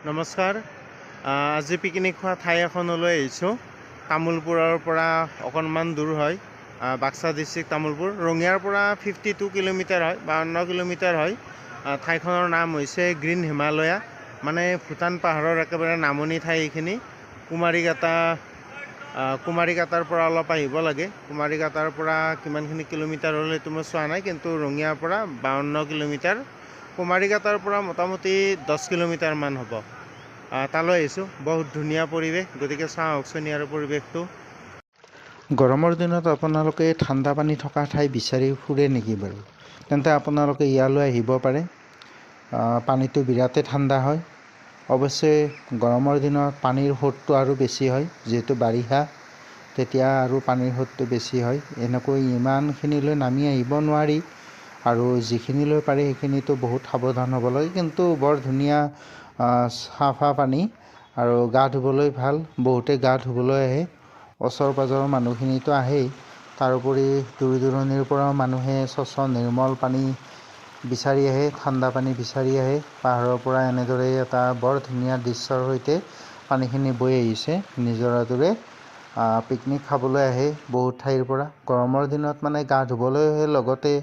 নমস্কাৰ, আজি পিকনিক খোৱা ঠাই এখনলৈ আহিছোঁ। তামোলপুৰৰ পৰা অকণমান দূৰ হয়, বাক্সা ডিষ্ট্ৰিক্ট তামোলপুৰ। ৰঙিয়াৰ পৰা 52 কিলোমিটাৰ হয়, 52 কিলোমিটাৰ হয়। ঠাইখনৰ নাম হৈছে গ্ৰীণ হিমালয়া, মানে ভূটান পাহাৰৰ একেবাৰে নামনি ঠাই এইখিনি। কুমাৰীকাটা, কুমাৰীকাটাৰ পৰা অলপ আহিব লাগে। কুমাৰীকাটাৰ পৰা কিমানখিনি কিলোমিটাৰ হ'ল সেইটো মই চোৱা নাই, কিন্তু ৰঙিয়াৰ পৰা 52 কিলোমিটাৰ, কুমাৰীকাটাৰ পৰা মোটামুটি 10 কিলোমিটাৰমান হ'ব। তালৈ আহিছোঁ। বহুত ধুনীয়া পৰিৱেশ, গতিকে চাওঁ আহকচোন ইয়াৰ পৰিৱেশটো। গৰমৰ দিনত আপোনালোকে ঠাণ্ডা পানী থকা ঠাই বিচাৰি ফুৰে নেকি বাৰু? তেন্তে আপোনালোকে ইয়ালৈ আহিব পাৰে। পানীটো বিৰাটেই ঠাণ্ডা হয়। অৱশ্যে গৰমৰ দিনত পানীৰ সোঁতটো আৰু বেছি হয়, যিহেতু বাৰিষা, তেতিয়া আৰু পানীৰ সোঁতটো বেছি হয়। এনেকৈ ইমানখিনিলৈ নামি আহিব নোৱাৰি আৰু যিখিনিলৈ পাৰি সেইখিনিতো বহুত সাৱধান হ'ব লাগে। কিন্তু বৰ ধুনীয়া চাফা পানী আৰু গা ধুবলৈ ভাল। বহুতে গা ধুবলৈ আহে, ওচৰ পাজৰৰ মানুহখিনিতো আহেই, তাৰোপৰি দূৰ দূৰণিৰ পৰাও মানুহে স্বচ্ছ নিৰ্মল পানী বিচাৰি আহে, ঠাণ্ডা পানী বিচাৰি আহে। পাহাৰৰ পৰা এনেদৰে এটা বৰ ধুনীয়া দৃশ্যৰ সৈতে পানীখিনি বৈ আহিছে নিজৰাটোৰে। পিকনিক খাবলৈ আহে বহুত ঠাইৰ পৰা। গৰমৰ দিনত মানে গা ধুবলৈ আহে, লগতে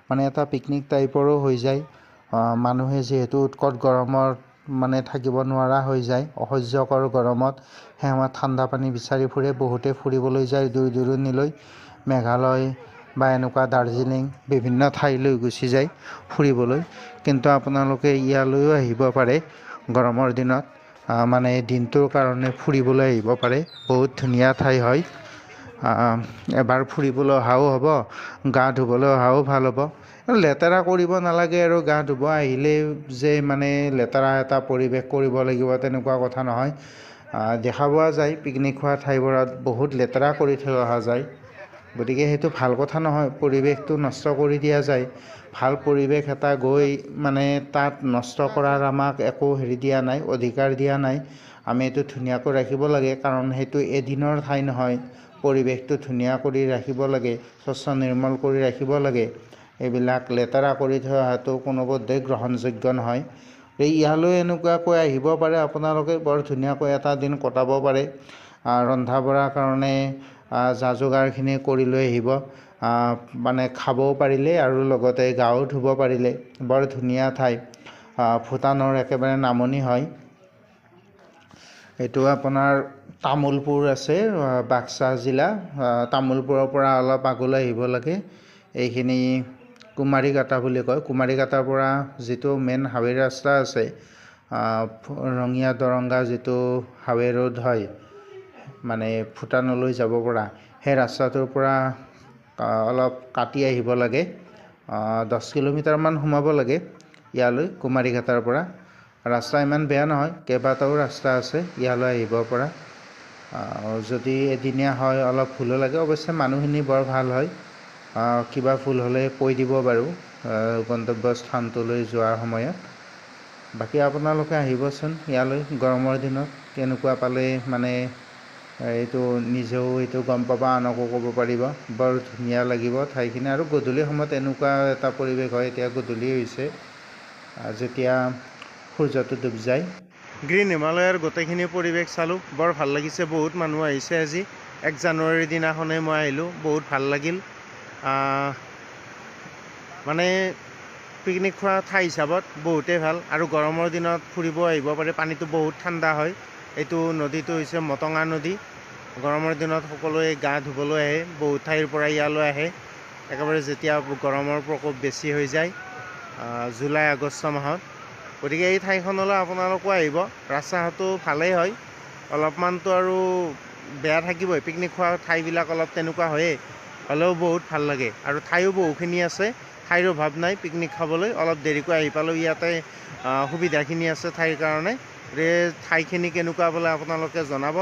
মানে এটা পিকনিক টাইপৰো হৈ যায়। মানুহে যিহেতু উৎকট গৰমত মানে থাকিব নোৱাৰা হৈ যায়, অসহ্যকৰ গৰমত, সেই সময়ত ঠাণ্ডা পানী বিচাৰি ফুৰে। বহুতে ফুৰিবলৈ যায় দূৰ দূৰণিলৈ, মেঘালয় বা এনেকুৱা দাৰ্জিলিং বিভিন্ন ঠাইলৈ গুচি যায় ফুৰিবলৈ। কিন্তু আপোনালোকে ইয়ালৈও আহিব পাৰে গৰমৰ দিনত, মানে দিনটোৰ কাৰণে ফুৰিবলৈ আহিব পাৰে। বহুত ধুনীয়া ঠাই হয়। এবাৰ ফুৰিবলৈ অহাও হ'ব, গা ধুবলৈ অহাও ভাল হ'ব। লেতেৰা কৰিব নালাগে আৰু গা ধুব আহিলেই যে মানে লেতেৰা এটা পৰিৱেশ কৰিব লাগিব তেনেকুৱা কথা নহয়। দেখা পোৱা যায় পিকনিক খোৱা ঠাইবোৰত বহুত লেতেৰা কৰি থৈ অহা যায়, গতিকে সেইটো ভাল কথা নহয়। পৰিৱেশটো নষ্ট কৰি দিয়া যায়। ভাল পৰিৱেশ এটা গৈ মানে তাত নষ্ট কৰাৰ আমাক একো হেৰি দিয়া নাই, অধিকাৰ দিয়া নাই। আমি এইটো ধুনীয়াকৈ ৰাখিব লাগে, কাৰণ সেইটো এদিনৰ ঠাই নহয়। পৰিৱেশটো ধুনীয়া কৰি ৰাখিব লাগে, স্বচ্ছ নিৰ্মল কৰি ৰাখিব লাগে। এইবিলাক লেতেৰা কৰি থৈ অহাটো কোনোপধ্যেই গ্ৰহণযোগ্য নহয়। এই ইয়ালৈ এনেকুৱাকৈ আহিব পাৰে আপোনালোকে, বৰ ধুনীয়াকৈ এটা দিন কটাব পাৰে। ৰন্ধা বঢ়াৰ কাৰণে যা যোগাৰখিনি কৰি লৈ আহিব, মানে খাবও পাৰিলে আৰু লগতে গাও ধুব পাৰিলে। বৰ ধুনীয়া ঠাই, ভূটানৰ একেবাৰে নামনি হয়। এইটো আপোনাৰ তামোলপুৰ আছে, বাক্সা জিলা। তামোলপুৰৰ পৰা অলপ আগলৈ আহিব লাগে। এইখিনি কুমাৰীকাটা বুলি কয়। কুমাৰীকাটাৰ পৰা যিটো মেইন হাইৱে ৰাস্তা আছে, ৰঙিয়া দৰংগা যিটো হাইৱে ৰোড হয়, মানে ভূটানলৈ যাব পৰা, সেই ৰাস্তাটোৰ পৰা অলপ কাটি আহিব লাগে, 10 কিলোমিটাৰমান সোমাব লাগে ইয়ালৈ কুমাৰীকাটাৰ পৰা। ৰাস্তা ইমান বেয়া নহয়, কেইবাটাও ৰাস্তা আছে ইয়ালৈ আহিব পৰা। যদি এদিনীয়া হয় অলপ ভুলো লাগে। অৱশ্যে মানুহখিনি বৰ ভাল হয়, কিবা ভুল হ'লে কৈ দিব বাৰু গন্তব্য স্থানটোলৈ যোৱাৰ সময়ত। বাকী আপোনালোকে আহিবচোন ইয়ালৈ গৰমৰ দিনত, কেনেকুৱা পালে মানে এইটো নিজেও এইটো গম পাব, আনকো ক'ব পাৰিব। বৰ ধুনীয়া লাগিব ঠাইখিনি। আৰু গধূলি সময়ত এনেকুৱা এটা পৰিৱেশ হয়, এতিয়া গধূলি হৈছে, যেতিয়া সূৰ্যটো ডুব যায়। গ্ৰীণ হিমালয়ৰ গোটেইখিনি পৰিৱেশ চালোঁ, বৰ ভাল লাগিছে। বহুত মানুহ আহিছে আজি। 1 জানুৱাৰীৰ দিনাখনেই মই আহিলোঁ, বহুত ভাল লাগিল। মানে পিকনিক খোৱা ঠাই হিচাপত বহুতেই ভাল। আৰু গৰমৰ দিনত ফুৰিব আহিব পাৰে, পানীটো বহুত ঠাণ্ডা হয়। এইটো নদীটো হৈছে মটঙা নদী। গৰমৰ দিনত সকলোৱে গা ধুবলৈ আহে, বহুত ঠাইৰ পৰা ইয়ালৈ আহে। একেবাৰে যেতিয়া গৰমৰ প্ৰকোপ বেছি হৈ যায়, জুলাই আগষ্ট মাহত। গতিকে এই ঠাইখনলৈ আপোনালোকো আহিব। ৰাস্তা ঘাটো ভালেই হয়, অলপমানতো আৰু বেয়া থাকিবই, পিকনিক খোৱা ঠাইবিলাক অলপ তেনেকুৱা হয়েই, হ'লেও বহুত ভাল লাগে। আৰু ঠাইও বহুখিনি আছে, ঠাইৰ অভাৱ নাই পিকনিক খাবলৈ। অলপ দেৰিকৈ আহি পালেও ইয়াতে সুবিধাখিনি আছে ঠাইৰ কাৰণে। গতিকে ঠাইখিনি কেনেকুৱা পালে আপোনালোকে জনাব,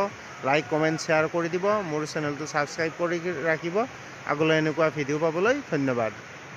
লাইক কমেণ্ট শ্বেয়াৰ কৰি দিব, মোৰ চেনেলটো ছাবস্ক্ৰাইব কৰি ৰাখিব আগলৈ এনেকুৱা ভিডিঅ' পাবলৈ। ধন্যবাদ।